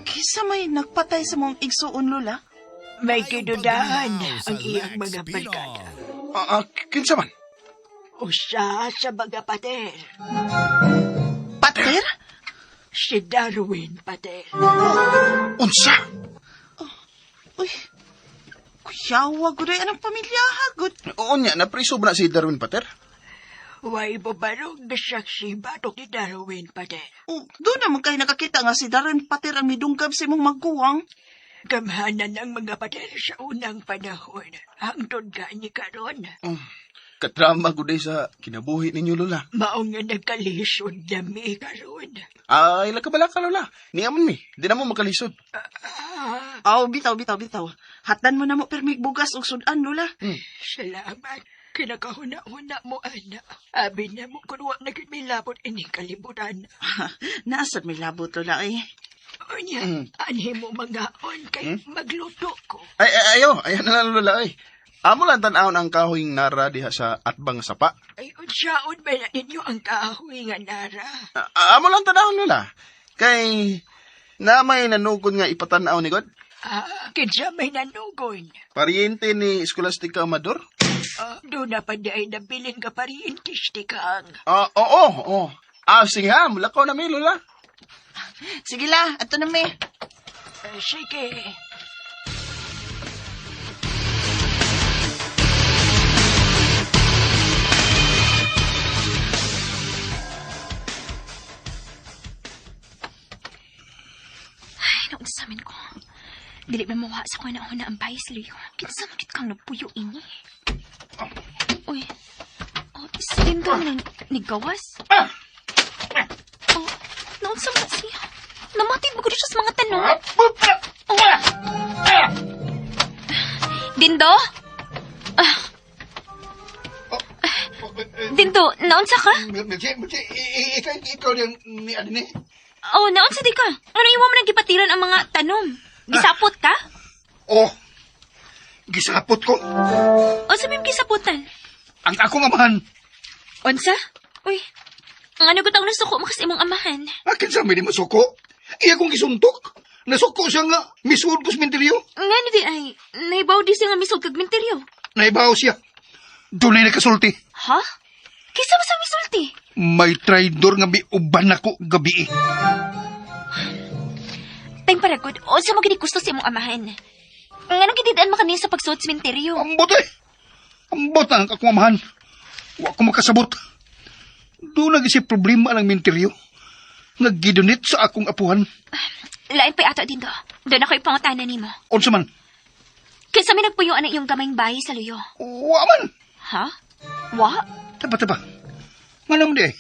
Kisa may nagpatay sa mong igsuon, Lola? May kidudahan paghaw sa ang iyang Lex mga barkada. Pinol. Kinsa man? Usa sa mga pater. Pater? Si Darwin Pater. Unsa? Uy, kuyawa gud ay anang pamilya gud. Oo niya, napriso ba na si Darwin Pater? Way bubarog na saksi batok ni Darwin Pater. Oh, doon naman kayo nakakita nga si Darwin Pater ang midunggab sa imong maguwang. Gamhanan ang mga pater sa unang panahon. Hangtod gani karon. Oh, katrama gud ay sa kinabuhi ninyo, Lola. Mao nga nagkalisod nami karon. Ay, laka ka, Lola. Niya man mi. Di na mo makalisod. Aw, bitaw, bitaw, bitaw. Hatan mo na mo permig bugas og sudan, Lola. Salamat. Kinakahuna-huna mo, ana. Abi na mo kung wa na gid milabot ining kalibutan. Naasad may labot, Lola, eh. Unya, anhi mo mangaon kay magluto ko. Ay, ay, ayo. Ayan na lang, Lola, ay. Amo lang tan-awon ang kahoyng nara diha sa atbang sapa. Ay, unsaon ba na ninyo ang kahoy nga nara? Amo lang tan-awon, Lola. Kay na may nanugod nga ipatanaw ni God. Ah, kinsa may nanugon. Pariente ni Scholastica Amador. Ah, doon na pa di ay nabilin ka parientis ti kang. Ah, oo, oo. Ah, sige ha, mulakaw na mi, Lola. Sige la, ato na mi. Ah, sige. Ay, naunsa man ko. Dili ba mawa sa kuha na una ang bayis, Leo? Kinsa man gid kang nagpuyo ini? Uy. Oh, si Lindo man ang nigawas. Oh, naunsa man siya? Namatid mo siya sa mga tanong. Oh. Dindo? Ah. Dindo, naunsa ka? Milky, Milky, ikaw yung ni Adine. Oh, naunsa di ka? Ano iwa mo nagipatiran ang mga tanom? Gisapot ka? Oh, gisapot ko. O sa mim gisaputan? Ang akong amahan. Unsa? Uy, ang ano ko taong nasuko mo kasi imong amahan. Akin sa may masuko. Iya kong gisuntok. Nasuko siya nga, misuod ko sa menteryo. Nga ano di ay, naibaw di siya nga misog kag minteryo. Naibaw siya. Doon ay nakasulti. Ha? Kisa ba sa misulti? May traidor nga miuban ako gabi. Tayong paragod, unsa mo gini gusto sa imong amahan? Nga anong gididaan mo kaniya sa pagsuot sa minteryo? Ambot eh. Ambot ang akong amahan. Wa ko makasabot. Doon na si problema ang menteryo. Nga gidunit sa akong apuhan. Lain pa'y ato din do. Doon ako ipangutana nimo. Unsa man? Kaysa may nagpuyuan ang iyong gamayng bahay sa luyo. Wa man. Ha? Wa? Taba, taba. Nga naman di eh.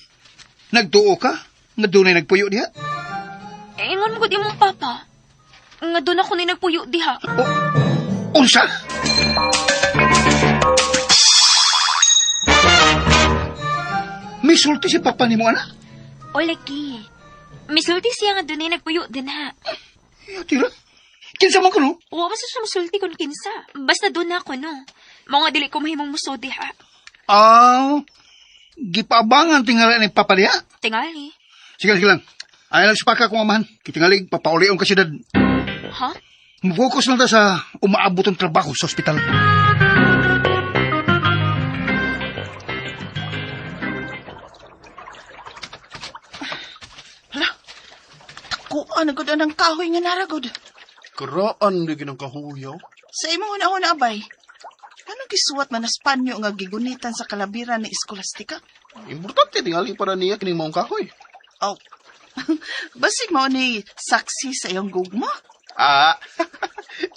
Nagtuo ka? Nga doon ay nagpuyo diha? Eh, ingon mo gud imong papa. Nga doon ako ni nagpuyo diha. O, unsa? Misulti si papa ni mo, anak? O lagi. Misulti siya nga doon ay nagpuyo din ha. Ya, tira. Kinsa man ko, no? Wa man sa siya musulti kung kinsa. Basta doon na ako, no. Mao nga dili ko mahimong musod diha. Ah, gipaabangan tingala ni papa diha. Tingali. Sige, sige lang. Ay lang sa paka kung amahan. Kitingalig, papaulion ka siyudad. Ha? Focus lang ta sa umaabot ang trabaho sa ospital. Hala, takuan na gud ang kahoy nga naragod. Karaan, di ginang kahuyaw. Sa imong una-una, abay. Anong gisuwat man na Spanyo nga gigunitan sa kalabiran ni Escolastica? Importante, tingali para niya kining maong kahoy. Oh, basig mao ni saksi sa iyong gugma. Ah,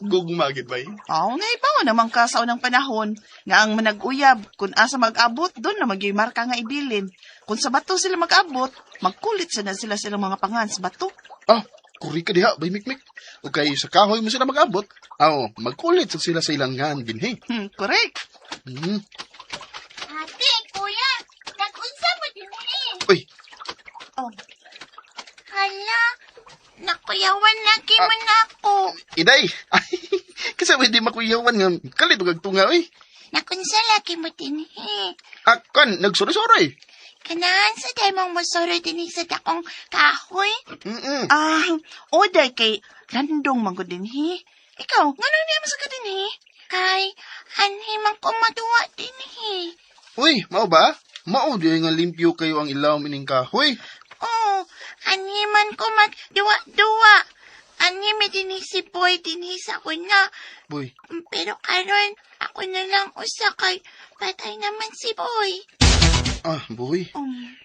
gugma gid bay. Oo, nga ibaw naman ka sa unang panahon nga ang manag-uyab kung asa mag-abot doon na maging marka nga ibilin. Kung sa bato sila mag-abot, magkulit sa na sila silang mga pangan sa bato. Ah, kuri ka diha, bay mikmik. O kay sa kahoy mo sila mag-abot. Aw, magkulit sa sila sa ilang ngan dinhi. Correct. Hmm. Ate, kuya, nag-unsa mo din eh. Uy, Oh, Hala, nakuyawan lagi man ako. iday. Ay, kasi hindi makuyawan nga kalit og tunga oy. Nakunsa lagi mo din eh. Ah, kan nagsuri-suri. Kanahan sa day mong musuro dinhi sa dakong kahoy. Mm-mm. Ah, oday kay landong man gud dinhi. Ikaw, ngano niya mo sa ka dinhi? Kay, anhi man ko maduwa dinhi. Uy, mao ba? Mao di nga limpyo kayo ang ilawom ining kahoy. Oh, anhi man ko magduwa-duwa. Anhi mi dinhi si Boy dinhi sa una. Boy, Pero karon ako na lang usa kay patay naman si Boy. ah, boy.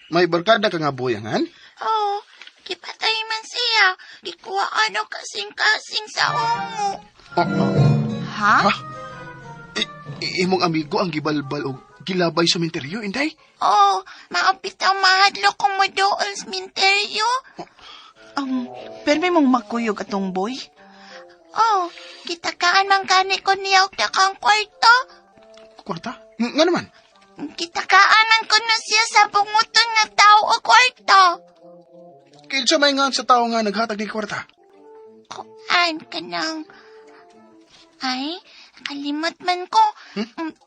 May barkada ka nga boyangan? Oh, kipatay man siya. Gikuha ano kasing-kasing sa umo. Oh, oh. Ha? Ha? Imong amigo ang gibalbal og gilabay sa minteryo, Inday? Oh, maapit ang mahadlok kong moduol sa minteryo. Pero may mong magkuyog atong boy. Oh, kitakaan man gani ko niya og dakang kwarto. Kwarta? Nga naman. Kitakaan man ko na siya sa bunguton nga tao o kwarto. Kinsa may nga sa tao nga naghatag ni kwarta? Kuan ka nang... Ay, kalimot man ko.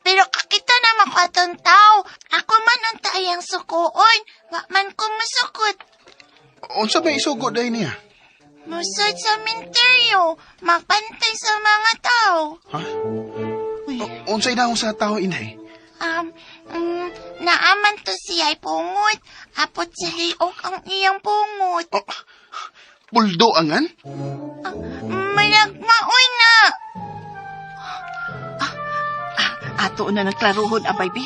Pero kakita naman ko atong tao. Ako man ang taayang sukuon. Wa man ko musukot. Unsa may isugo dahil niya? Musod sa minteryo. Mapantay sa mga tao. Ha? Uy, Unsay na sa tao, Inday? Naaman to siya ay pungot. Apot sa liok ang iyang pungot. Oh, puldo angan? Malagmaoy na. Ato na nagklaruhon, abay, bi.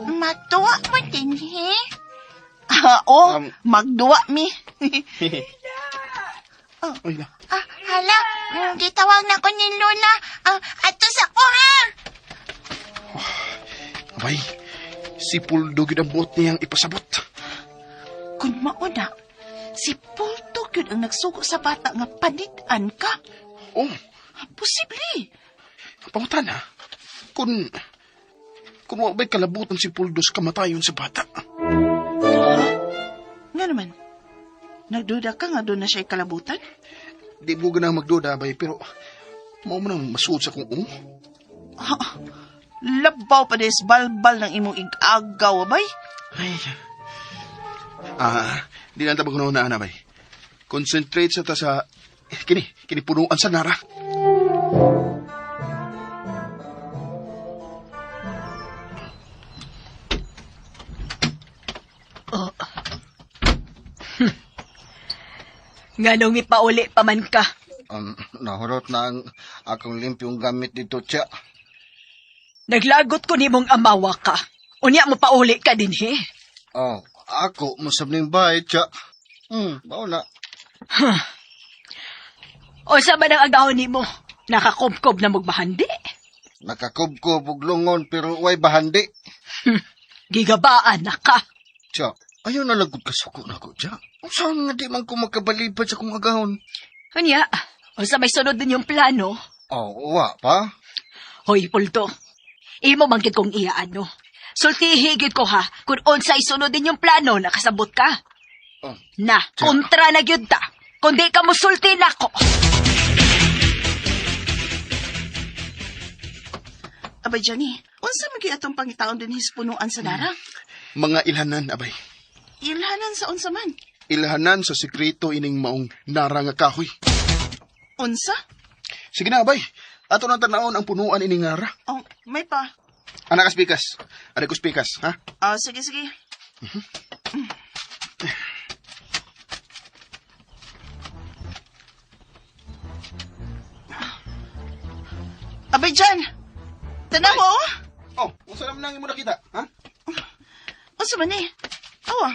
Magduwa mo din, he? Ah, oh, magduwa mi. Ay na. Ah, hala, gitawag na ko ni Lola. Ah, ato sa ko, ha? Abay, si Puldo gyud ang buot niyang ipasabot. Kung mauna, si Puldo gyud ang nagsugo sa bata nga panit-an ka. Oh, Posible. pangutan ha. Kung wa ba'y kalabutan si Puldo sa kamatayon sa bata? Nga naman, nagduda ka nga doon na siya'y kalabutan? Di mo ganang magduda, abay, pero mao man ang masuod sa kong ung. Labaw pa des balbal ng imong igagaw, abay. Ay. Ah, di lang tabang na, abay. Concentrate sa ta sa kini punuan sa nara. Oh. Nganong ipauli pa man ka? Nahurot na ang akong limpyong gamit dito, Tsa. Naglagot ko nimong amawa ka. Unya mo pauli ka din, he? Oh, ako, masabning bahay, Tsa. Mao na. O sa ba ng agahon nimo? Nakakumkob na magbahandi? Nakakubkob og lungon pero way bahandi. Gigabaan na ka. Tsa, ayaw na lagod ka suko na ko, Tsa. Saan nga di man ko magkabalibad sa kong agahon? Unya, o sa may sunod din yung plano? Oh, wa pa? Hoy, Pulto. Imo man gid kong iya ano. Sultihi gid ko ha, kung unsay sunod din yung plano, nakasabot ka. Oh. Na, kontra na gyud ta. Kung di ka musulti nako. Abay, Johnny, unsa man gyud atong pangitaon dinhi sa punuan sa nara? Mga ilhanan, abay. Ilhanan sa unsa man? Ilhanan sa sekreto ining maong nara nga kahoy. Unsa? Sige na, abay. Ato nang tanawon ang punuan ining nara. Oh, may pa. Anak ka spikas. Anak ko spikas, ha? Ah, sige, sige. Abay, Jan! Tanaw mo, oh! Oh, unsa naman nang imo nakita, ha? Unsa man eh? Awa,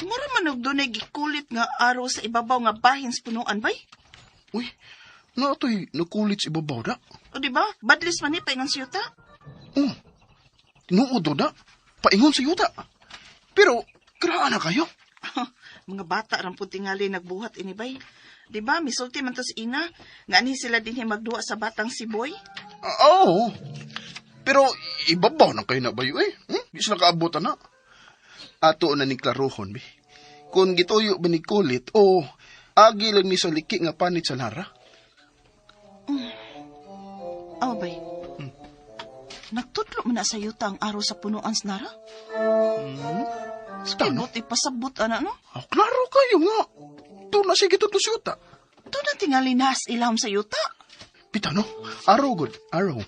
mura man og dunay gikulit nga araw sa ibabaw nga bahin sa punuan, bay. Uy, na to'y nakulit sa ibabaw da. O di ba? Badlis man ni paingon sa yuta. Oh, tinuod do da. Paingon sa yuta. Pero, karaan na kayo. Mga bata ram pud tingali nagbuhat ini bay. Di ba? Misulti man to si Ina. Nga ani sila dinhi magduwa sa batang si Boy. Ah, oo. Pero, ibabaw na kayo na bayo eh. Di sila kaabutan na. Ato na ni klarohon, bi. Kung gituyo ba ni kulit, o agi lang ni sa liki nga panit sa lara. Aw, bay. Nagtudlo man na sa yuta ang araw sa punuan sa Nara. Stano? Kibot ipasabot ana no? Ah, klaro kayo nga. Doon na siya gitudlo sa yuta. Doon na tingali nas ilahom sa yuta. Bitaw no? Araw good, araw.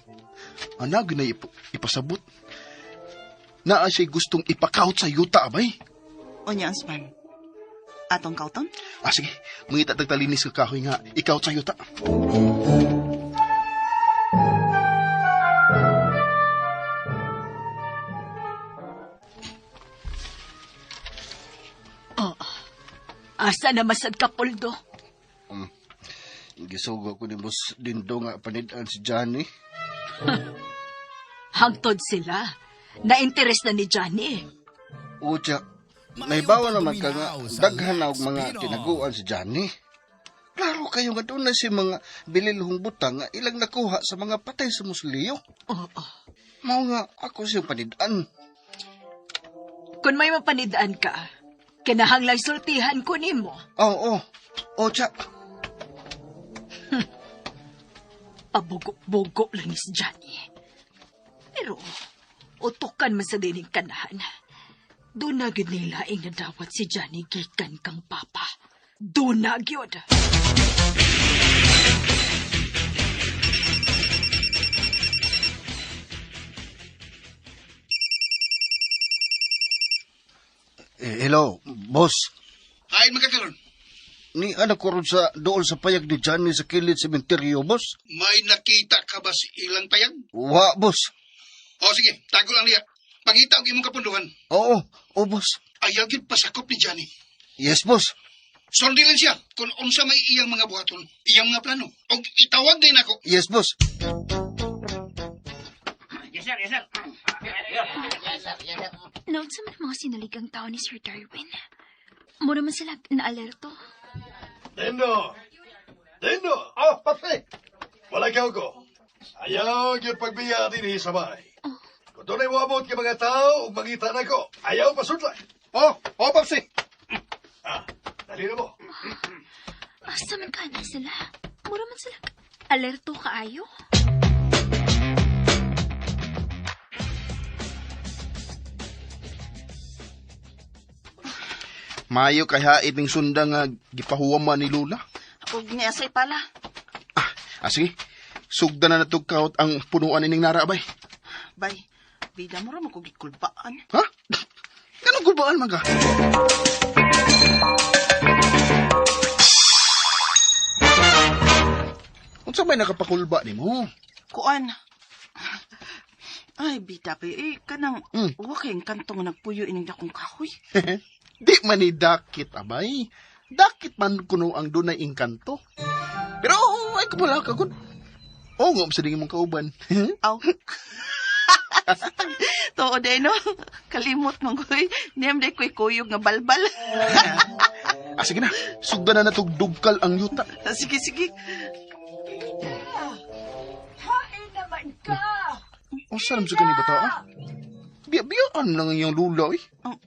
Ana ginay ipasabot. Naa siya gustong ipakaut sa yuta, abay. Unya man. Atong kauton? Ah, sige. Mangita tagtalinis ka kahoy nga ikaw sa yuta. Asa na masad ka, Poldo? Gisugo ko ni Boss Dindo nga panidan si Johnny. Hangtod sila. Na-interest na ni Johnny. Ucha, naibawa naman ka nga daghan na og mga tinaguan si Johnny. Klaro kayo nga doon na si mga bililhong butang nga ilang nakuha sa mga patay sa musliyo. Oo. Mao nga ako siyang panidan. Kung may mapanidaan ka, kinahanglang sultihan ko nimo. Oo, oh, oh. Ocha, Pabugo-bugo lang ni si Johnny. Pero, utukan man sa dining kanahan. Doon na gyud nila ang nadawat si Johnny gikan kang papa. Doon na gyud. Eh, hello, boss. Ay, magkakaroon. Ni anak ko ron sa dool sa payag ni Johnny sa kilid sementeryo, boss. May nakita ka ba sa ilang payag? Wa, boss. O sige, tago lang niya. Pangita og imong kapunduhan. Oo, oh, boss. Ayaw gyud pasakop ni Johnny. Yes, boss. Sundi lang siya kung unsa may iyang mga buhaton, iyang mga plano. Og itawag din ako. Yes, boss. Naunsa man ang mga sinaligang tao ni Sir Darwin. Mura man sila naalerto. Dindo! Dindo! Oh, Patrick! Wala ka ko. Ayaw gyud pagbiya dinhi sa balay. Kung doona'y moabot kay mga tao ug mangita nako, ayaw pasudlay. Oh, oh, Papsi. Ah, dali na mo. Asa man ka na sila? Mura man sila alerto kaayo. Mayo kay hait ning sunda nga gipahuwam man ni Lula. Og niya say pala. Ah, sige. Sugda na natug kaut ang punuan ining nara, abay. Bay, bida mo ra man ko gikulbaan. Ha? Ganun gubaan man ka? Unsa may nakapakulba nimo? Kuan. Ay, bida pa eh, kanang wa kayong kanto nga nagpuyo ining dakong kahoy. Di man ni dakit, abay. Dakit man kuno ang dunay engkanto. Pero ay kumala ka gud. Oo nga sa dingin mong kauban. Aw. Tuod day no. Kalimot man koy. Niyam day ko'y kuyog nga balbal. Ah, sige na. Sugda na natugdugkal ang yuta. Sige, sige. Hain naman ka! O, saan sa gani bata, ah? Biya-biyaan lang ang iyong lula, eh. Oh.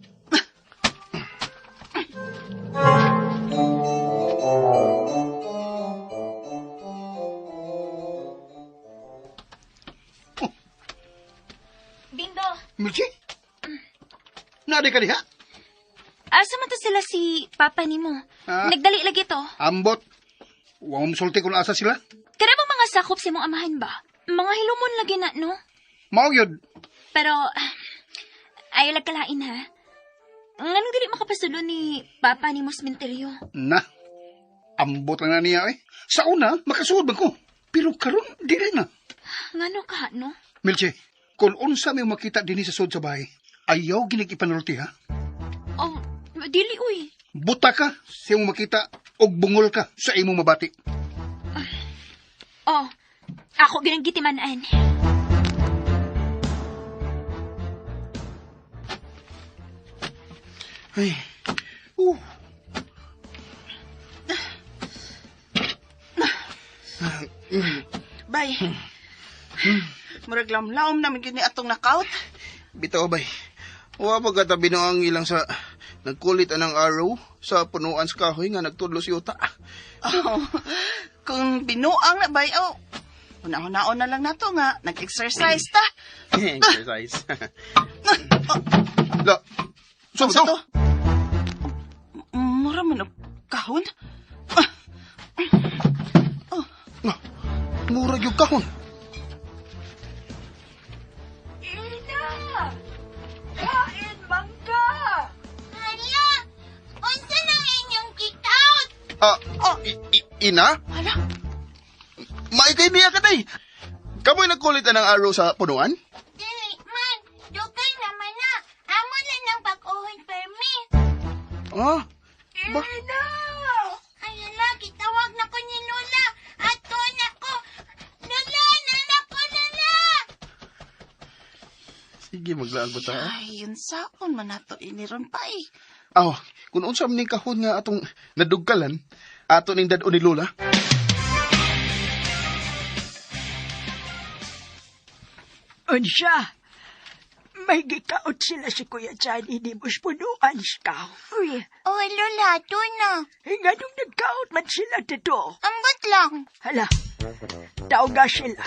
Bindo, Milchi? Naday ka diha? asa man to sila si Papa nimo? Ah. Nagdali lagi to. Ambot. Wa mo sulti kung asa sila. Kana ba mga sakop sa imong amahan ba? Mga hilumon lagi na, no? Mao gyud. Pero, ayaw lang kalain ha. Nganong dili makapasulo ni Papa nimo sa sementeryo? Na. Ambot lang na niya eh. Sa una, makasuod man ko. Pero karon dili na. Ngano ka, no? Milchi, kung unsa may makita dinhi sa sud sa bahay, ayaw ginig ipanulti ha. Oh, dili uy. Buta ka sa imong makita og bungol ka sa imong mabati. Oh, ako ginang gitimanan. Ay. Bay. Murag lamlaom na gyud ni atong knockout. Bitaw, bay. Wa pa katabi no ang ilang sa nagkulit anang arrow sa punuan sa kahoy nga nagtudlo si yuta. Oh, kung binuang na bay, oh. Una-unaon na lang nato nga, nag-exercise ta. Exercise. La, so, Sa so, to? Mura man og kahon. Mura yung kahon. Ina! Kain mangga! Hala! Unsa nang inyong kikaut? Ah, ina? Hala, Maikay niya ka tay. Kamoy nagkulit na ng araw sa punuan? Dili man, dugay naman na. Amo lang ng pag-uhon permi. Ah, Ba? Ina! Ay, hala, gitawag na ko ni Lola. Ato na ko. Lola, nana ko, Lola! Sige, maglaag ba ta? Ay, yun saon man nato iniron pa eh. Aw, kung unsa man ning kahon nga atong nadugkalan, ato ning dad-on ni Lola. Unsya, may gikaot sila si Kuya Johnny ni punuan sa kahoy. Oh, Lola, ato na. Eh, nganong nagkaot man sila dito? Ambot lang. Hala, tawga sila.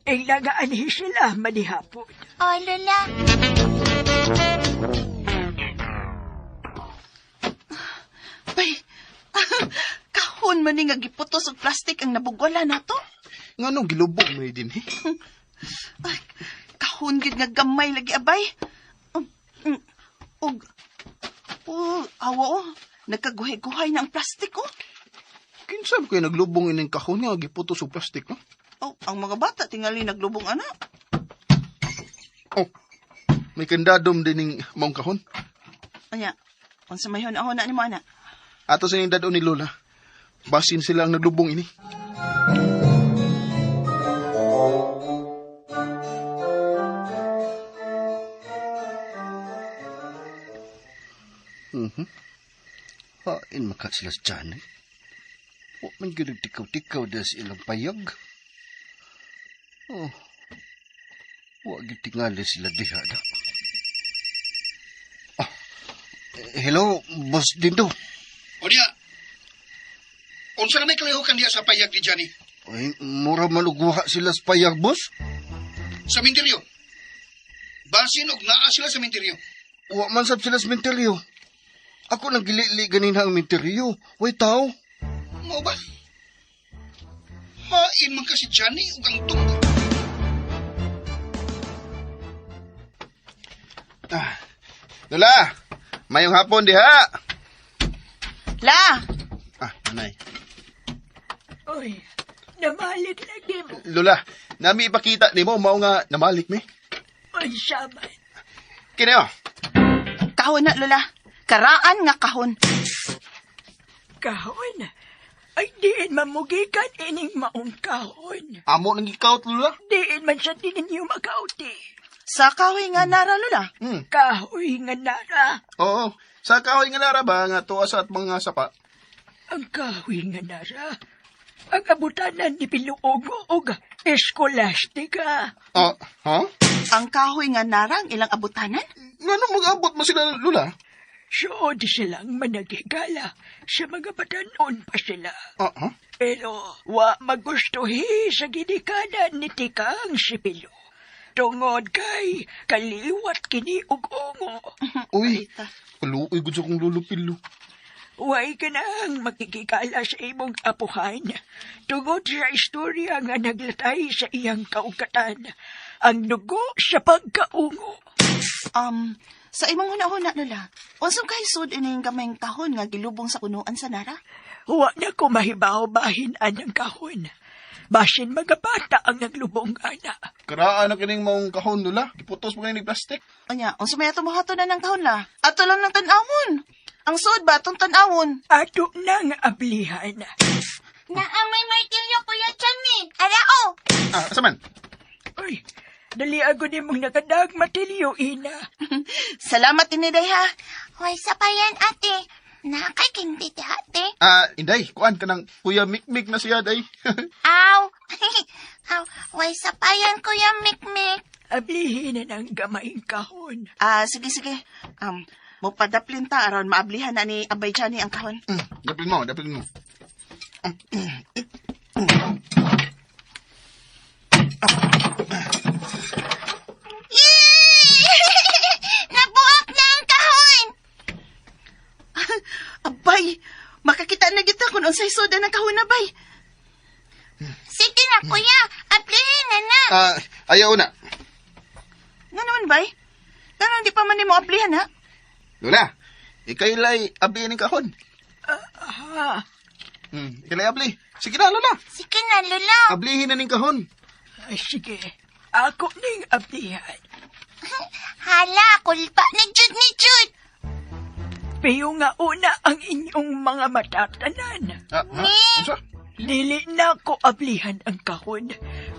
Ang nagaanhi sila manihapon. Oh, Lola. Bay, kahon man ni nga giputos og plastic ang nabugwala nato. Nganong gilubog man ni dinhi? Ay, kahon gid nga gamay lagi abay. Og oh, awa oh, nagkaguhay-guhay na ang plastic oh. Kinsa man kay naglubong ining kahon nga giputos og plastic, no? Oh, ang mga bata tingali naglubong ana. Oh, may kandadom din ning maong kahon. Anya, unsa may hunahuna nimo ana? Ato sa ning dad-on ni Lola. Basin sila ang naglubong ini. Hain maka sila sa Johnny. Wa man gyud tikaw-tikaw dahil sa ilang payag. Oh, wa gyud tingali sila diha na. Ah, hello, Boss Dindo. O diya, unsa na may kalihukan diya sa payag ni Johnny? Ay, mura man og wa sila sa payag, boss. Sa minteryo. Basin og naa sila sa minteryo. Wa man sab sila sa menteryo. Ako nang gilili ganin ang menteryo. Way tao. Mao ba? Hain man ka si Johnny ug ang tunggo. Ah, Lola, mayong hapon diha. La, Ah, nanay. Uy, namalik lagi mo. Lola, nami ipakita nimo mao nga namalik mi. Unsya man. Kini oh. kahon na Lola. Karaan nga kahon. Kahon. Ay, diin mamugikan ining maong kahon. Amo nang gikaut Lola. Diin man siya tingin niyo makauti. Sa kahoy nga nara Lola. Kahoy nga nara. Oo, sa kahoy nga nara ba nga tuwa sa at mga sapa. Ang kahoy nga nara. Ang abutanan ni Piluogo og Escolastica. Oh, ha? Ang kahoy nga nara ang ilang abutanan. Ngano mag-abot mo sila Lola? Suod silang managigala sa mga batanon pa sila. Ah, ha? Pero wa magustuhi sa ginikanan ni Tikang si Pilo. Tungod kay kaliwat kini og ungo. Uy, kaluoy gud sa akong lolo Pilo. Way ka nang makikigala sa imong apuhan. Tungod sa istorya nga naglatay sa iyang kaugatan. Ang dugo sa pagkaungo. Sa imong huna-huna Lola, unsang kahisod ining gamayng kahon nga gilubong sa punuan sa nara? Wa na ko mahibaw bahin anang kahon. Basin mga bata ang naglubong ana. Karaan na kining maong kahon Lola. Giputos mo kini plastic. Anya, unsa may ato mohato na ng kahon la? Ato lang ng tan-awon. Ang suod ba atong tan-awon? Ato nang ablihan. Naamay martilyo, Kuya Johnny. Arao. Ah, asa man? Uy, dali ako ni mong nakadag matilyo, ina. Salamat iniday ha. Hoy, sa payan, ate. Nakakindi ate. Ah, inday, kuan ka ng Kuya Mikmik na siya day. Aw. Aw, way sa payan, Kuya Mikmik. Ablihin na ng gamayng kahon. Ah, sige sige. Mopadaplin ta aron maablihan na ni Abay Johnny ang kahon. Daplin mo, daplin mo. Unsay soda ng kahon na bay? Sige na, kuya. Aplihin na na. Ah, ayaw na. Nga naman bay? Tanong di pa man nimo aplihan ha? Lola, ikaylay abli ning kahon. Ah, Ikaylay abli. Sige na, Lola. Sige na, Lolo. Ablihin na ning kahon. ay, sige. Ako ning ablihan. Hala, kulpa ni Jude ni Jude. Piyo nga una ang inyong mga matatanan. Ah, ha? Unsa? Dili na ko ablihan ang kahon,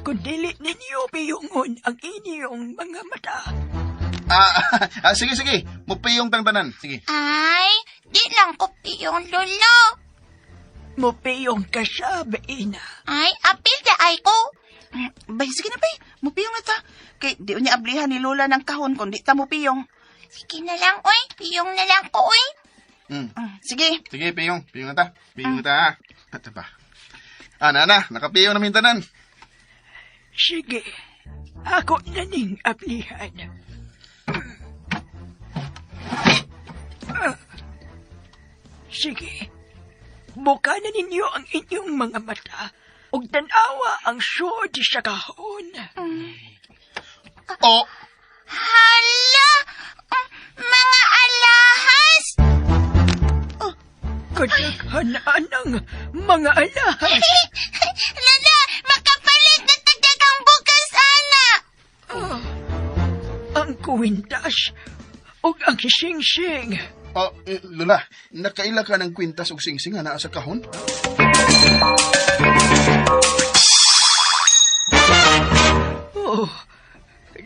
kung dili ninyo piyungon ang inyong mga mata. Ah, sige, sige. Mupiyong tang tanan. Sige. Ay, di lang ko piyong, Lolo. Mupiyong ka siya, Baina. Ay, apil da ay ko. Bay, sige na bay. Mupiyong na ta. Kay di niya ablihan ni Lola ng kahon kung di ta mupiyong. Sige na lang, oy. Piyong na lang ko, oy. Sige. Sige, piyong. Piyong na ta. Piyong na ta, ha? Ito ba? Ah, nana, nakapiyong na mintanan. Sige, ako na ning ablihan. Sige, buka na ninyo ang inyong mga mata ug tan-awa ang sud sa kahon. Oh, Hala! Mga alahas! Kadaghanan ang mga alahas. Lala, makapalit na tagdagang bukas, ana! Ang kuwintas ug ang singsing. Oh, eh, Lola, nakaila ka ng kwintas og singsing nga naa sa kahon? Oh,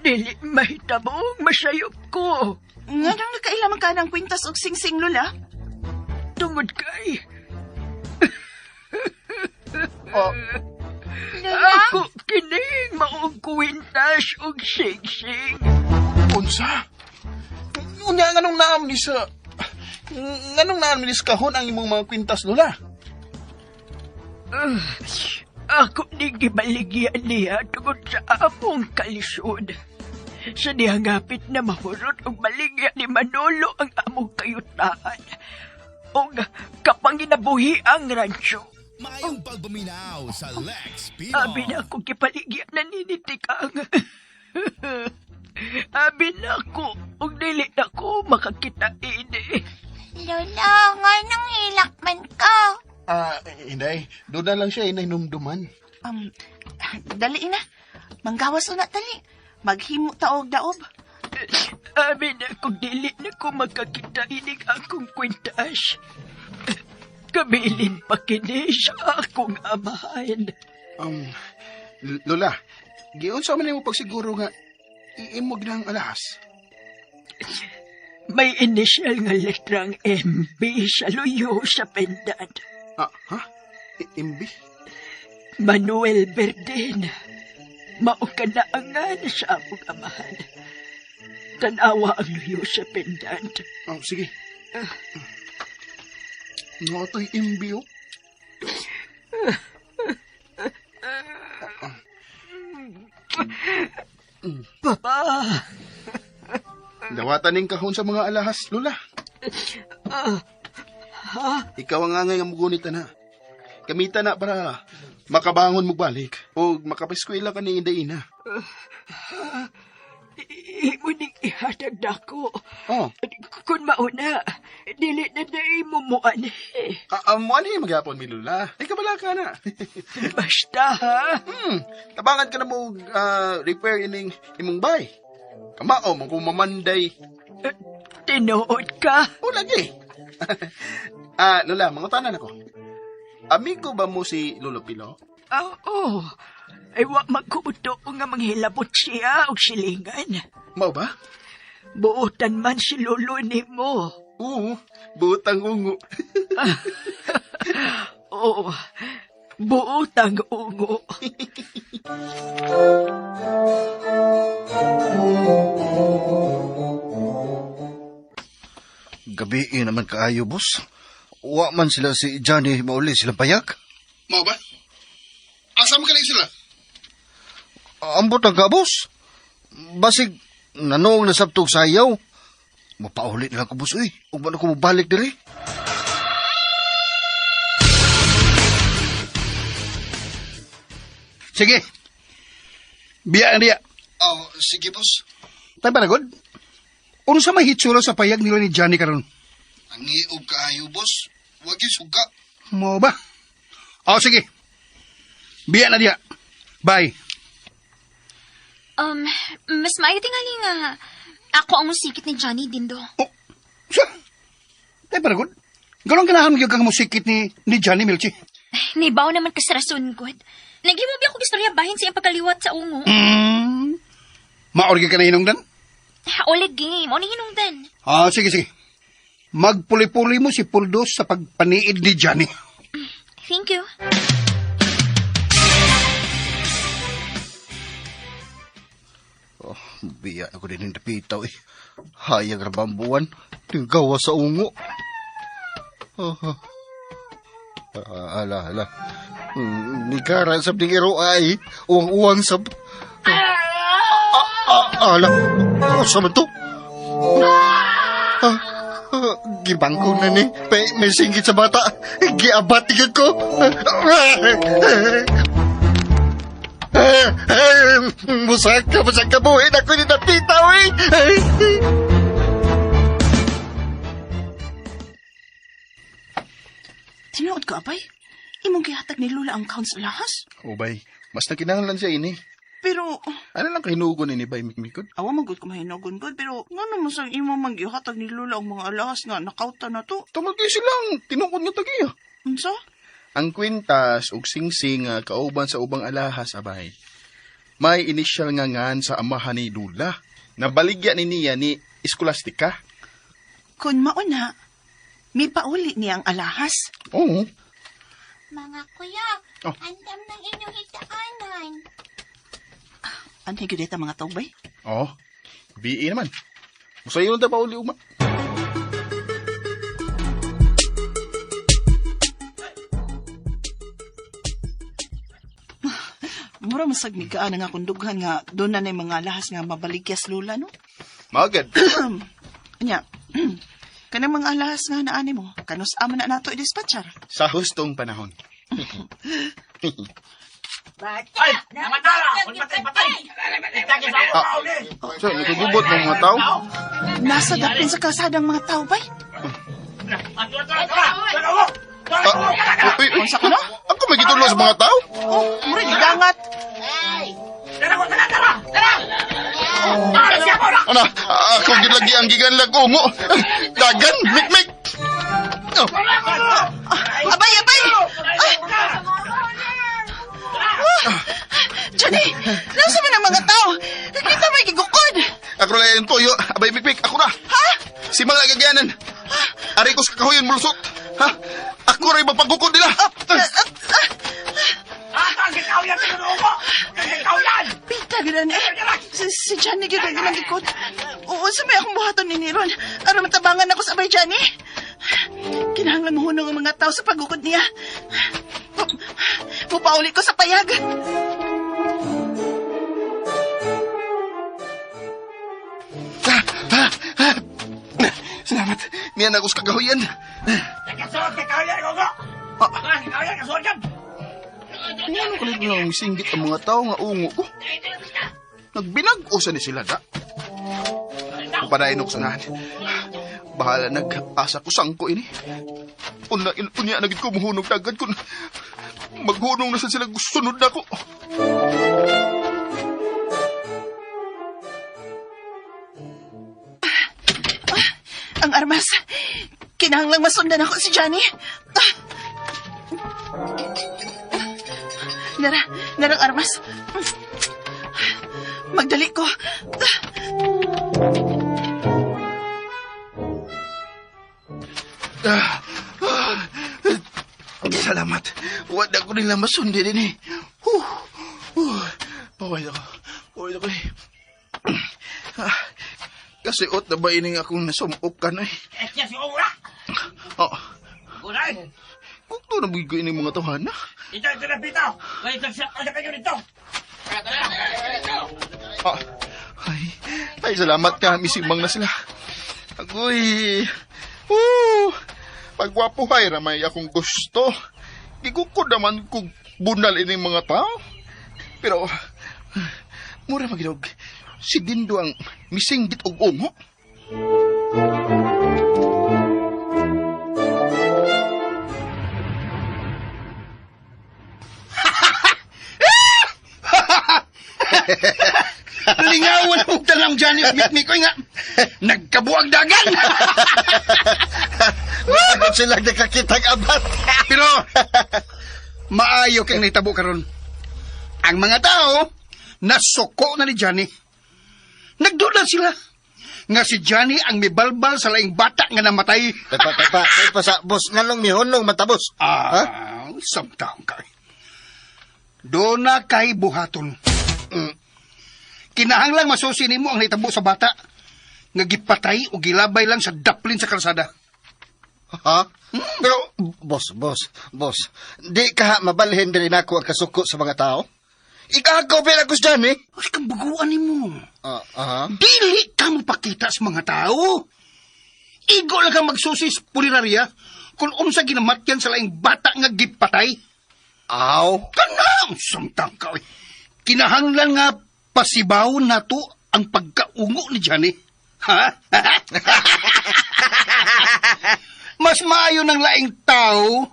dili mahitabong masayop ko. Nga nang nakaila man ka ng kwintas og singsing, Lola? Tungod kay Oh, Lola? ako kining maong kuwintas ug singsing. Unsa? Unya nganong naam ni sa nganong naam ni sa kahon ang imong mga kwintas, Lola? Ako ni gibaligyan niya tungod sa among kalisod. Sa dihangapit na mahurot og baligya ni Manolo ang among kayutaan. Og kapanginabuhi ang rancho. Maayong pagpaminaw sa Lex Pinoy. Abi na ako gipaligyan na ninitikang. Abi na ako, ug dili na ko makakita ini. Lola, nga nang hilak man ka. Ah, inday, doon na lang siya inay numduman. Dali na. Manggawas una dali. Maghimo ta og daob. Abi na ako, dili na ko makakita inig akong kwintas. Kabilin pa kini sa akong amahan. Lola, giunsa man nimo pagsiguro nga iimog ng alahas? May initial nga letrang MB sa luyo sa pendant. Ah, ha? MB? Manuel Berdin. Mao ka na angan sa among amahan. Tanawa ang luyo sa pendant. Oh, sige. No, to'y MB, oh. Papa! Dawatan ning kahon sa mga alahas, Lola. Ikaw ang angay nga mugunit na. Gamita na para makabangon mo balik o makapeskwela ka ni Inday Ina. Imo ning ihatag nako. Oh. Kung mauna, dili na dai mo muan. Mo ani magyapon mi Lola. Ay kabala ka na. Basta ha. Tabangan ka na mo repair ining imong bay. Kamao man kung mamanday. Tinuod ka? O lagi. Lola, mangutanan ako. Amigo ba mo si Lolo Pilo? Oo. Ay, wa magkuto nga manghilabot siya og silingan. Mao ba? Buotan man si Lolo nimo. Oo, buotang ungo. Oo, buotang ungo. Gabi naman kaayo, boss. Wa man sila si Johnny mauli silang payag. Mao ba? Asa man kanay sila? Ambot ang ka, boss. Basig, nanong nasabtog sayaw. Mapauli na lang ko, boss, uy. Ug man ako mabalik diri. Sige. Biya niya. Oh, sige, boss. Tay paragod. Unsa may hitsura sa payag nila ni Johnny karon? Ang iog kaayo, boss. Wag yung suga. Mo ba? Oh, sige. Biya na diya. Bye. Mas maayo tingali nga ako ang musikit ni Johnny, Dindo. Oh, sa? Tay paragod. Ganun ganahan gyud kang musikit ni Johnny, Milchi. Nibaw naman ka sa rason, good. Naghimo ba ako istorya bahin sa iyang pagkaliwat sa ungo? Maorgi ka na hinungdan? Oleg game, o ni hinungdan. Ah, sige, sige. Magpuli-puli mo si Puldo sa pagpaniid ni Johnny. Thank you. Oh, biya ako din ng dapitaw eh. Hayag ra ba ang buwan? Tinggawa sa ungo. Oh, oh. Ala, ala. Nikara sab ning iro ay. Uwang-uwang sab. Ala. Sa man to? Gibangko na ni. May singgit sa bata. Giabat tigil ko. Musaka, buhin ako ni Napita, eh. Tinuod ko, abay. Imong gihatag ni Lula ang count sa lahas. Ubay, mas nakinahanglan siya ini. Pero, Ano lang kahinugon ini bay mikmikod? awa magod ko mahinogon god, pero ngano mo sang imo magihatag ni Lula ang mga alahas nga nakauta na to? Tungod kay silang tinuod nga tagiya. Unsa? Ang kwintas ug singsing nga kauban sa ubang alahas abay. May inisyal nga ngan sa amahan ni Lula. Nabaligya ni niya ni Escolastica. Kun mauna, may pauli niya ang alahas. Oo. Mga kuya, Oh. andam ng inyong hitaanan. Anhi gyud ita mga tawbay? Oo. BA naman. Musayo na ta pauli ugma. Mura masag migaan nga akong dughan nga doon na na mga alahas nga mabaligyas Lula, no? Magad. Anya, kanang mga alahas nga naani mo, kanus ama na nato i-dispatchar. Sa hustong panahon. So, nagugubot ng mga tao? Nasa dapin sa kalsadang mga tao, bay. Uy, uy, Unsa ka no? Ako may gitulo sa mga tao? Oh, mura gidangat. Ana, ako gilagi ang giganlag ungo. Dagan, mikmik. Oh, Abay, abay! Johnny, nasa man ang mga tao? Nakita may gigukod. Ako na yung toyo. Abay, mikmik, ako na. Ha? Si mga gagyanan. Aray ko sa kahuyon, mulusot. Ha? Ako rin mapagukod nila. Pita, gilan eh. Si Johnny gyud ang ilang gikod. Oo, sa may akong buhaton ni Neron. Aron matabangan ako sa abay Johnny. Kinahanglan mohunong ang mga tao sa pagukod niya. Mupauli ko sa payag. Salamat. Niyan ako sa kagahuyan. Ano kalit lang singgit ang mga tao nga ungo ko? Nagbinag-o sa ni sila da. Padayon ako sanahan. Bahala nag-asa ko sangko ini. Una, unya na gid ko muhunog dagad kun maghunong na sa sila sunod na ko. Ang armas. Kinahanglang masundan ako si Johnny. Ah. Nara, narang armas. Magdali ko. Salamat. Wala ko nila masundi din eh. Huh. Huh. Paway ako. Paway ako eh. Kasi ot na ba ining akong nasumok ka na eh. Oh. Kung na bigay ini mga tawhana. Ah. Ay, salamat ka. Misimang na sila. Agoy. Woo! Pagwapuhay ramay akong gusto. Gigukod naman kung bunal ining mga tao. Pero, mura maginog, si Dindo ang misinggit og ungo. Lingawan og tanang Johnny ug Mikmik oy nga. Nagkabuag dagan. Bakit sila nakakitang abat? Pero maayo kang nahitabo karon. Ang mga tao nasuko na ni Johnny. Nagduda sila nga si Johnny ang mibalbal sa laing bata nga namatay. Pepa, pepa, pepa sa boss. Nganong mihunong matabos? Ah, samtaon ka. Doon na kay buhaton. Kinahanglang masusi nimo ang nahitabo sa bata nga gipatay o gilabay lang sa daplin sa kalsada. Ha? Pero, boss, boss, boss, di ka mabalhin din ako ang kasuko sa mga tao? Ikagaw pa ako sa Johnny. Ay, kambuguan nimo. Ah, aha. Dili ka mo pakita sa mga tao. Igo lang kang magsusi sa punerarya kung unsa ginamatyan sa laing bata nga gipatay. Aw. Kanang samtang ka. Oy. Kinahanglan nga pasibawon nato ang pagkaungo ni Johnny. Ha? Mas maayo ng laing tao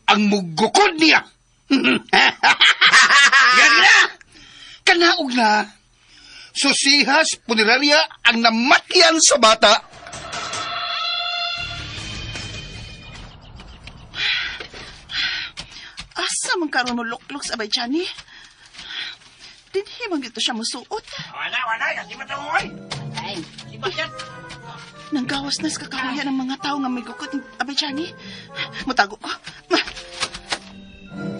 ang mugukod niya. Yan na! Kanaog na. Susihas punerarya ang namatyan sa bata. Asa man karon mo luklok sa Abay Johnny? Dinhi man gito siya musuot. Wala, wala. Di ba ito, oy? Di ba yan? Nanggawas na sa kakahuyan ng mga tao nga may gukot ni Abay Johnny. Mutago ko.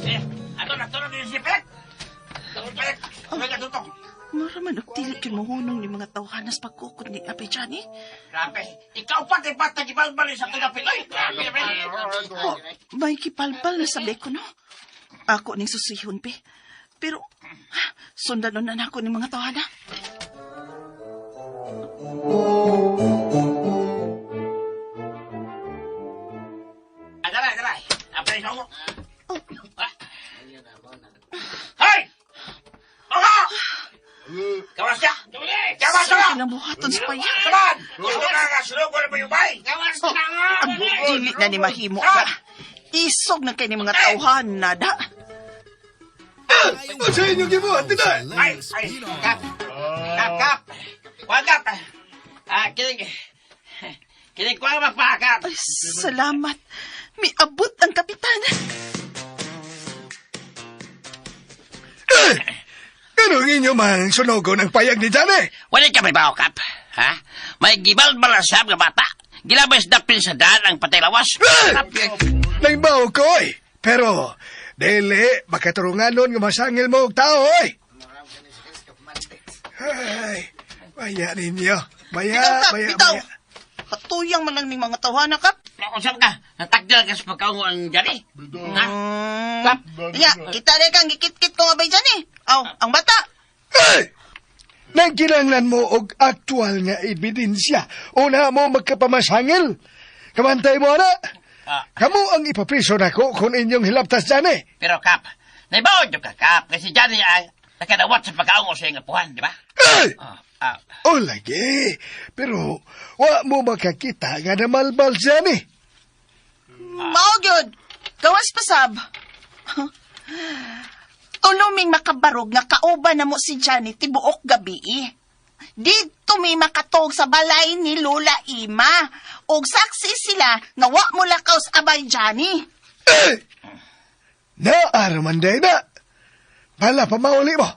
Eh, ano na, tulog yung sipek? Tulog, tulog. Tulog, tulog. Mura man og dili gyud mohunong ni mga tawhanas pagkukot ni Abay Johnny. Grabe. Ikaw pa, di ba, tagibalbal sa taga Pinoy? Grabe, grabe. Oh, may kipalpal na sa beko, no? Ako ning susihon, pe. Pero, sundan na nako ni mga tawhana. Dala, dala. Apay sa mo. Hey! Oka! Gawas ka! Gawas ka! Sa ilang buhaton sa payag. Saman! Gusto ka nga sunog ko na mayubay! Gawas Oh, ang dili na ni mahimo ka. Isog na kay ni mga tawhana, da. Sa inyo gibuhat, tinay! Ay, ay, kap! Kap, kap! Wag, kap! Ah, kinig... Kinig ko ang magpakap! Ay, salamat. Miabot ang kapitan. Eh! Anong inyo man sunogon ang payag ni Johnny? Wala ka may bao, kap. Ha? May gibalbal ang sab nga bata. Gilabay sa dapil sa daan ang patay lawas. Eh! Nangbaw ko, oy! Pero, dili, makaturungan nun nga masangil mo og tao, oy! Ay, baya ninyo. Baya, Bitaw, kap, baya, bitaw. baya. Patuyang man lang ning mga tawhana, kap. Usap ka. Natagdal ka sa pagkaungo ang jari. Ha? Kap. Ya, kita rin kang gikit-kit ko nga bay dyan eh. Aw, ang bata. Ay! Nagkinahanglan mo og aktual nga ebidensya. Una mo magkapamasangil. Kamantay mo ana. Ah. Kamu ang ipapriso nako kung inyong hilaptas dyan eh. Pero kap, naibaw ka kap. Kasi Johnny ay nakadawat sa pagkaungo sa iyong apuhan, di ba? Ay! Ah, ah. O lagi. Pero wa mo makakita nga namalbal dyan eh. Mao gyud. Gawas pasab. Tuluming makabarog nga kauban na mo si Johnny tibuok gabi eh. Didto mi makatog sa balay ni Lola Ima. Og saksi sila nga wa mo lakaw sa abay Johnny. Ay! Naaraman day na. Bala, pamauli mo.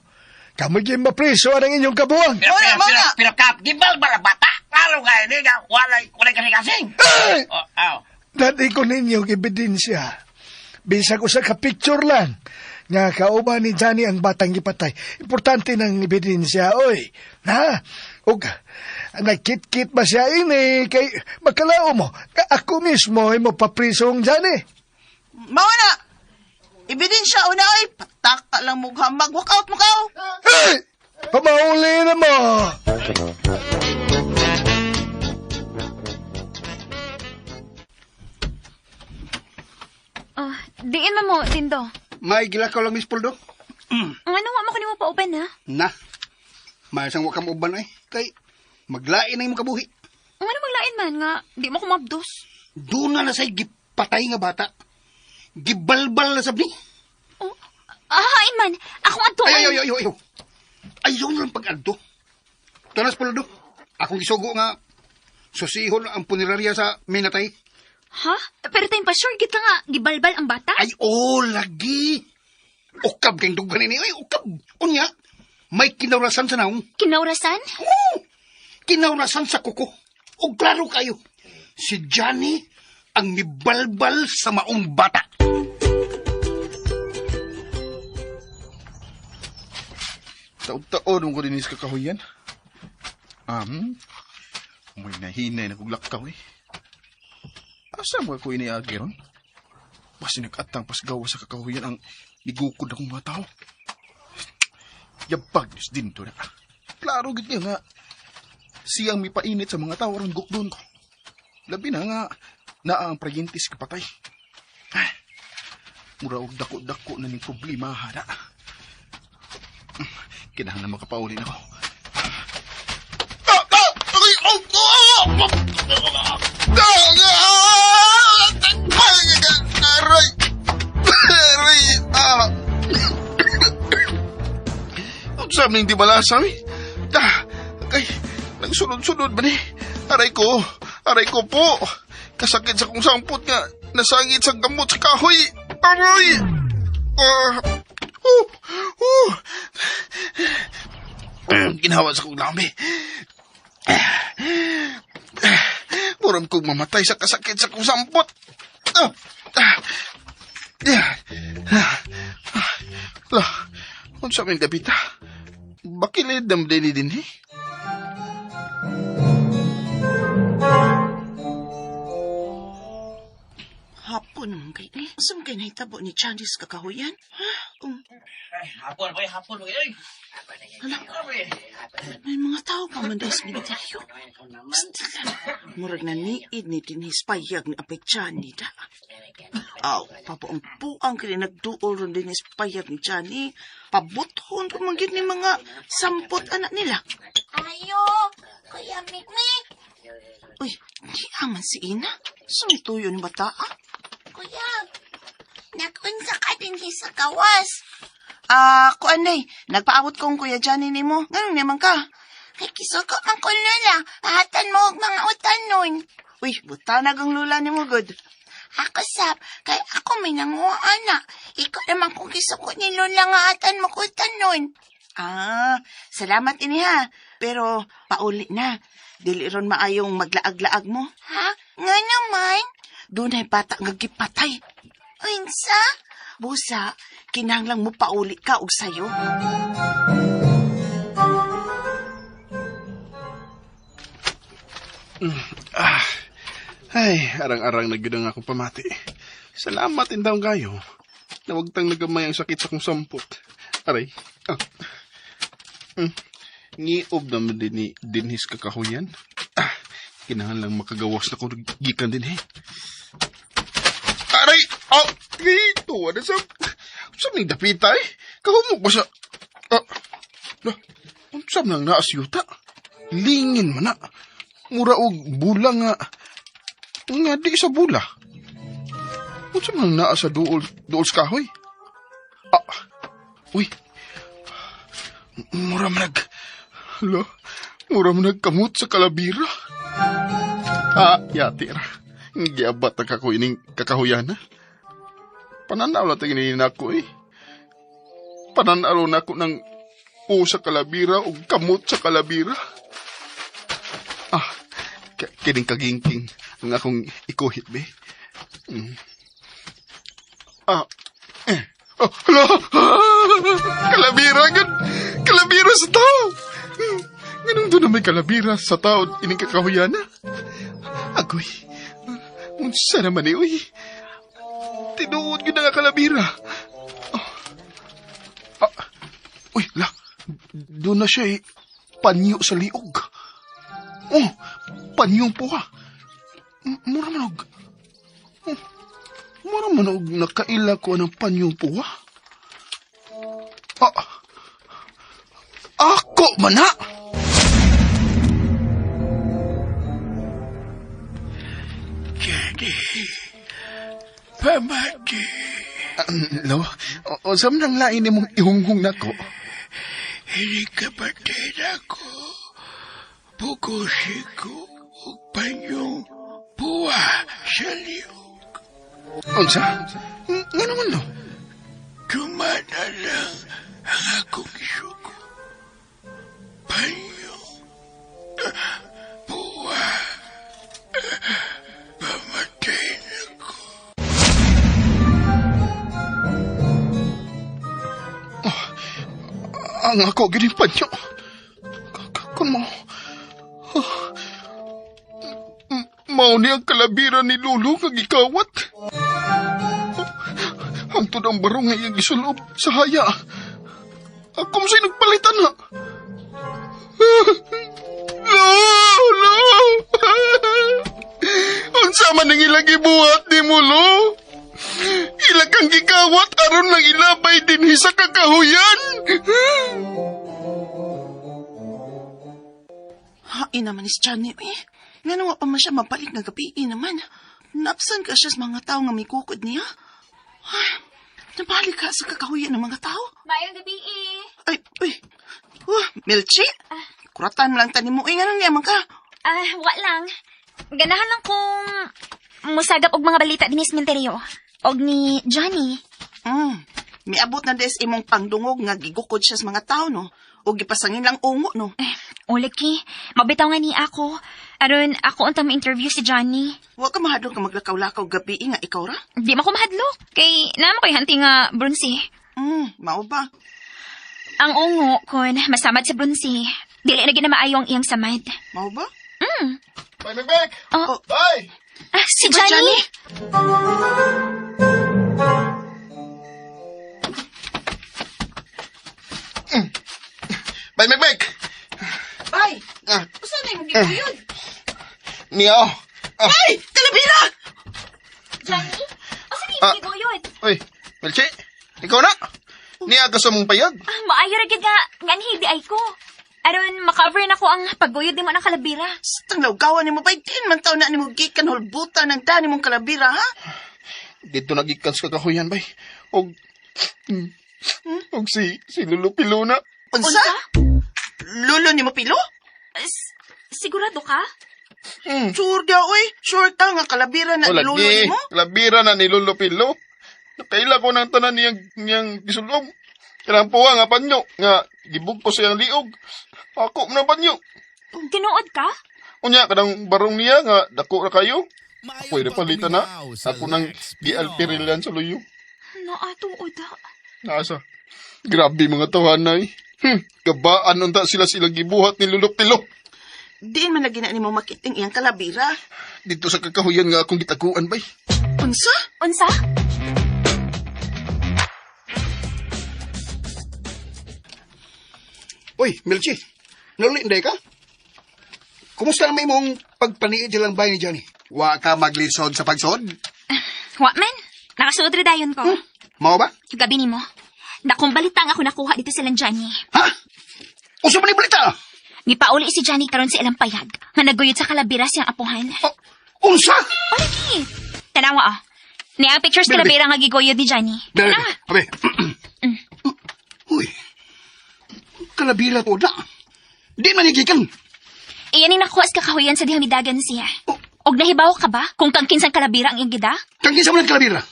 Kamu gyud mapriso ang inyong kabuang. Pero, Muna, pero, muna. pero, pero, kap, gibalbal ang bata. Klaro nga ini nga walay, walay kasing-kasing. Ay! Oh, aw. Dati ko ninyong ebidensya. Bisag usa ka picture lang nga kauban ni Johnny ang batang gipatay. Importante ng ebidensya, oy. Na, ug nagkit-kit ba siya ini kay makalao mo. Ka ako mismo ay mo paprisong Johnny. Mao na. Ebidensya una oy, pataka lang mo hamag walk out mo kaw. Hey! Pamauli na mo! Oh, diin man mo, Dindo. May gilakaw lang, Miss Poldo. Ang ano wa mo kanimo pauban ha? Na. Mayasang wa ka mauban ay. Kay maglain na imong kabuhi. Ang ano maglain man nga di mo ko mabdos. Doon na na sa'y gipatay nga bata. Gibalbal na sab ni. Oh, ahain man. Akong adto. Ay, ay, ay, ay, ay. Ayaw na lang pag-adto. Tunas pala do. Akong gisugo nga susihon ang punerarya sa minatay. Ha? Pero tayong pa sure gid ka nga gibalbal ang bata? Ay, oh, lagi. Ukab kayong dughan ini. Ay, ukab. Unya, may kinaurasan sa naong. Kinaurasan? Oo! Kinaurasan sa kuko. O klaro kayo, si Johnny ang nibalbal sa maong bata. Taon-taon mo ko din sa kakahuyan. May nahinay na kong lakaw eh. Asa mo ako iniagi ron? Basta nag-atang pasgawa sa kakahuyan ang nigukod akong mga tao. Yabag niyos din to na. Klaro gid niya nga siyang mipainit sa mga tao aron gukdon ko. Labi na nga naa ang prayentis kapatay. Ay, mura og dako-dako na ning problema hana. Kinahanglan makapauli na ko. Aray! Aray! Ah! Unsa man di balasa mi? Ah, ay, nagsunod-sunod ba ni? Aray ko! Aray ko po! Kasakit sa kong sampot nga nasangit sa gamot sa kahoy! Aray! Ah! Oh! Oh! Ginawa sa kong lami. Muram kong mamatay sa kasakit sa kong sampot. Lah, unsa man dapita? Bakilid nam dili din eh. Hapon naman kay eh. Unsa man kay nahitabo ni Johnny sa kakahuyan? Ha? Hapon, boy, hapon, boy. Ay. Hala, may mga tao pa man dahil sa militeryo. Basta lang, murag na niid ni Denise payag ni Apay Johnny da. Aw, papuang-puang kini nagduol ron Denise payag ni Johnny. Pabuthon pa man gyud ni mga sampot anak nila. Ayo, Kuya Mikmik. Uy, di aman si Ina. Sumituyo ni bata ah. Kuya, nakunsa ka din sa kawas. Ah, kuan day, nagpaabot kong Kuya Johnny nimo. Nganong naman ka? Ay, kisuko man ko lola. Pahatan mo og mga utan nun. Uy, butanag ang lula nimo good. Ako sab, kay ako may nanguha ana. Ikaw naman kung kisuko ni lola nga atan mo ko utan nun. Ah, salamat ini ha. Pero pauli na. Dili ron maayong maglaag-laag mo. Ha? Nga naman? Dunay bata nga gipatay. Unsa? Busa, kinahanglang mo pauli ka og sayo. Ah, ay, arang-arang na gyud ang akong pamati. Salamat indang kayo. Nawagtang nagamay ang sakit sa kong sampot. Aray. Ah. Ngiob naman din ni Denise kakahuyan. Ah, kinahanglang makagawas na kung gikan din eh. Aray! Oh! Ito, ano sa... Sa ning dapita eh? Kahumok ba sa... Ah, lah, unsa man ang naasyuta? Lingin man na. Mura og bula nga... Nga di sa bula. Unsa man ang naa sa duol, duol sa kahoy? Ah, uy. Mura man nag... Hala, mura man nagkamot sa kalabira. Ah, yati ra. Giabat na kako ining kakahuyana. Pananaw na tingin nako eh. Pananaw na ako ng u sa kalabira o kamot sa kalabira. Ah, kining kagingking ang akong ikuhit, be. Ah, eh. Oh, hala! Ah, kalabira, gan! Kalabira sa tao! Ganun doon na may kalabira sa tao, ining kakahuyana. Agoy, unsa naman eh, uy. Tinuod yun nga kalabira. Oh. Ah, uy, la, doon na siya eh. Panyo sa liog. Oh, panyong puha. Mura man og... Oh, mura man og nakaila ko ng panyong puha. Ah, Ako man na! Johnny, pamati. Lo, unsa man ang lain nimong ihunghong nako? Hindi ka patay nako. Bugosi ko og panyong buwa sa liog. Unsa? Nga naman, lo? Tumana lang ang akong isugo. Panyo, buwa, pamatay na ko. Oh, ang ako gini panyo. Kun mo, mao ni ang kalabira ni Lolo nga gikawat. Hangtod ang barong nga iyang gisulob sa haya. Ako mo sa'yo nagpalitan na. Lo! Lo! Unsa man ang ilang gibuhat ni mo, Lo? Ila kang gikawat aron lang ilabay dinhi sa kakahuyan. Hain naman ni Johnny, eh. Nga wa pa man siya mabalik nga gabi eh, naman. Napsan ka siya sa mga tao nga mikukod niya. Ay, nabalik ka sa kakahuyan ng mga tao. Maayong gabi eh. Ay, uy. Milchi? Kuratan lang tani mo. Eh, nga niya man ka? Wa lang. Ganahan lang kung musagap og mga balita dinhi sa sementeryo. Og ni Johnny. Miabot na des imong pangdungog nga gigukod siya sa mga tao, no? O gipasangin lang ungo, no? Eh, uliki, mabitaw nga ni ako. Aron, ako untang ma-interview si Johnny. Wa ka mahadlok nga maglakaw-lakaw gabi nga ikaw ra? Di man ko mahadlok. Kay naamo ko'y hanti nga brunsi. Mao ba? Ang ungo kun masamad sa brunsi. Dili na gid na maayo ang iyang samad. Mao ba? Bye, Macbeth! Oh. Bye! Ah, si Diba, Johnny? Johnny? Bye, Macbeth! Bye! Usa na imong gikuyod? Niya, oh. Ay! Kalabira! Johnny? Usa na imong gikuyod? Uy, Melchi, ikaw na. Niya ka sa mong payag. Maayo ra gyud nga nganhi di ay ko. Aron makover na ko ang pagguyod nimo ng kalabira. Tang lawgawan nimo bay din man taw na nimo gikan hulbutan ng dani mong kalabira, ha? Dito nagikan sa kakahuyan bay. Og og si Lolo Pilona. Unsa? Lolo nimo Pilo? Sigurado ka? Sure daw, oy. Sure ka nga kalabira na ni Wala, Lolo di. nimo? Kalabira na ni Lolo Pilo. Nakaila ko ng tanan niyang gisulong. Kanang puwa nga panyo, nga gibug ko sa iyang liog. Ako man ang panyo. Tinuod ka? Unya, kanang barong niya nga dako ra kayo. Ako'y napalitan na. Ako nang gialpirilan sa luyo. Naatuod ha. Nasa. Grabe mga tawanay. Kabaan unta sila silang gibuhat ni Lolo Pilo. Diin man lagi na nimo makiting iyang kalabira. Dito sa kakahuyan nga akong gitaguan bay. Unsa? Unsa? Uy, Melchi, nuli hindi ka? Kumusta naman imong pagpaniid silang bahay ni Johnny? Wa ka maglisod sa pagsod? Wa man. Nakasuod ra dayon ko. Mao ba? Gabi nimo. Dakong balita nga ako nakuha dito sa Johnny. Ha? Usa man ni balita? Gipauli si Johnny karon sa ilang payag nga naguyod sa kalabira siyang apuhan. Oh, unsa? Olagi. Tanawa ah. Niya ang pictures Bebe. kalabira nga giguyod ni Johnny. Bebe, Tanawa. abe. Uy. Kalabira to na. Di man gikan. Iyan ang nakuha sa kakahuyan sa dihamidagan siya. Oh. Og nahibaw ka ba kung kang kinsang kalabira ang iyang gida? Kang kinsa man ang kalabira?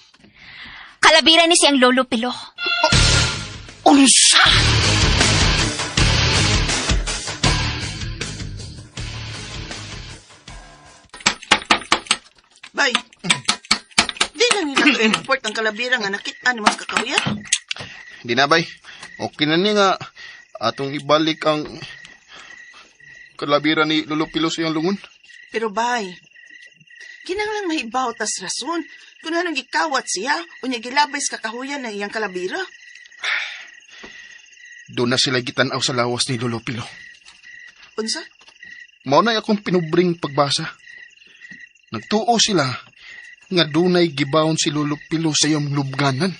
Kalabira ni siyang Lolo Pilo. Oh, unsa? Bay. Di lang nila i-report ang kalabira nga nakita ni mas kakahuyan. Di na, bay. Okay na niya nga atong ibalik ang kalabira ni Lolo Pilo sa iyang lungon. Pero bay, kinahanglan mahibaw tas rason kung anong gikawat siya o niya gilabay sa kakahuyan na iyang kalabira. Doon na sila gitanaw sa lawas ni Lolo Pilo. Unsa? Mao na akong pinubring pagbasa. Nagtuo sila nga dunay gibawon si Lolo Pilo sa iyang lubganan.